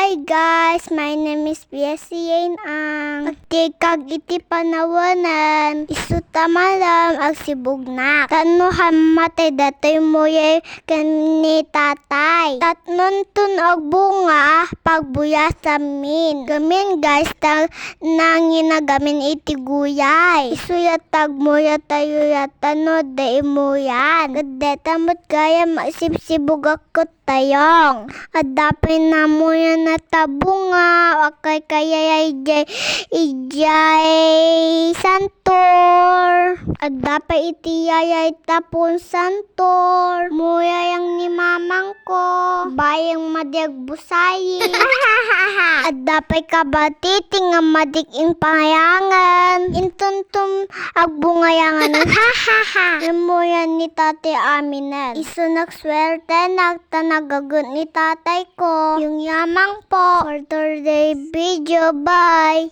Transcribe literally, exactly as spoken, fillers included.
Hey guys, my name is Bessie Jane Ang. Agtikkak iti panawanen, isu ta malem agsibugnak. Tapno hammatay datoy Muya ken ni Tatay. Tapno inton agbunga, pagbuyasamin. Gamin guys, ta nangina gamin iti guyay. Isuya ta agmuyatayo yata no adda imuyan. Ket deta met gayam agsibsibugak ket tayong. Adda pay namuyan a tabunga, agkaykayayay idiay, idiay santor. Adda pay iti yayay tapon santor. Muyayang ni mamangko. Bayeng madi agbusayi. Adda pay kabatiting a madik impayangen. Intonton agbungayangan. Ha, ha, ha. Immuyan ni Tatay aminen. Isu nagsuertenak ta nagaget ni tatayko. Yung yamang po. For today video, bye.